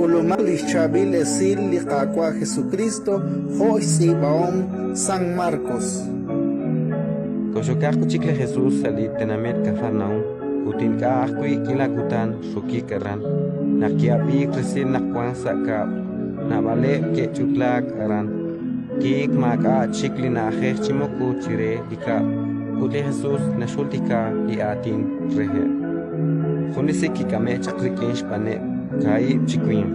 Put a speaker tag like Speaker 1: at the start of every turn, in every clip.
Speaker 1: K'ulumaq li xChaab'il Esil li Qaawa' Jesukriist jo' xtz'iib'ahom San Markos.
Speaker 2: Koxokaq wi' chik li Jesus sa' li tenamit Kafarnaúm, ut ink'a' ajwi' k'iila kutan xokik aran. Naq ki'ab'iik resil naq wank sa' kab'l, naab'aleb' ke'ch'utlaak aran. Tiik maak'a' chik li na'ajej chi moko chire li kab'l, ut li Jesus naxjultika li aatin reheb'. Jun li sik kik'ame'k chaq rik'in xb'aaneb' kaahib' chi winq,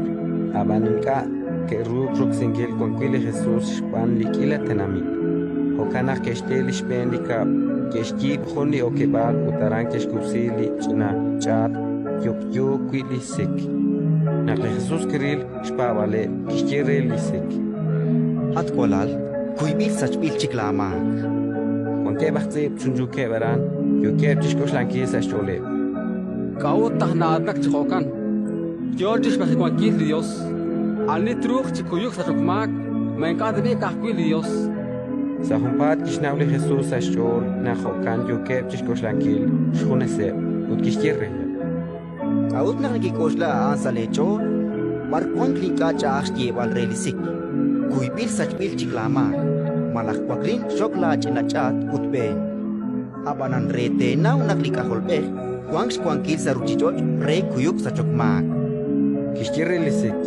Speaker 2: ab'an ink'a' ke'ruuk roksinkil wan wi' li Jesus xb'aan li k'iila tenamit. Jo'kan naq ke'xte li xb'een li kab'l, ke'xyiib' jun li okeb'aal ut aran ke'xkub'si li ch'ina ch'aat yokyo wi' li sik. Naq li Jesus kiril xpaab'aaleb', kixye re li sik:
Speaker 3: At walal, kuyb'il sachb'il chik laamaak.
Speaker 2: Wankeb' aj tz'iib' chunchuukeb' aran, yookeb' chi xk'oxlankil sa' xch'ooleb':
Speaker 4: K'a'ut naq na'aatinak chi jo'kan? Yo chi xmajewankil li Yos. Ani truuq chi kuyuk sachok maak, ma ink'a' tab'i' ka'ajwi' li Yos?
Speaker 2: Sa' junpaat kixnaw li Jesus sa' xch'ool naq jo'kan yookeb' chi xk'oxlankil xjuneseb', ut kixye reheb':
Speaker 3: K'a'ut naq nekek'oxla a'an sa' leech'ool? B'ar wank li ink'a' ch'a'aj xyeeb'al re li sik: Kuyb'il sachb'il chik laamaak, malaj waklin, xok laach'ina ch'aat ut b'een? Ab'anan re teenaw naq li K'ajolb'ej wank xwankil sa' ruuchich'och' re kuyuk sachok maak.
Speaker 2: Kixye re li sik: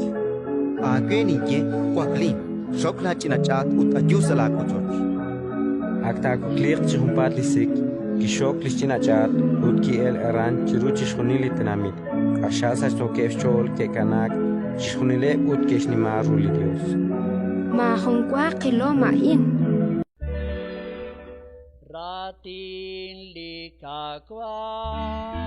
Speaker 3: Aawe ninye, waklin, xok laach'ina ch'aat ut ayu sa' laawochoch.
Speaker 2: Ak taawakliiq chi junpaat li sik, kixxok li xch'ina ch'aat ut ki'elk aran chiru chixjunil li tenamit. Q'axal sachsookeb' xch'ool ke'kanaak chixjunileb' ut ke'xnima ru li Yos.
Speaker 5: Maajun wa qilom a'in.
Speaker 6: Raatin li Qaawa'.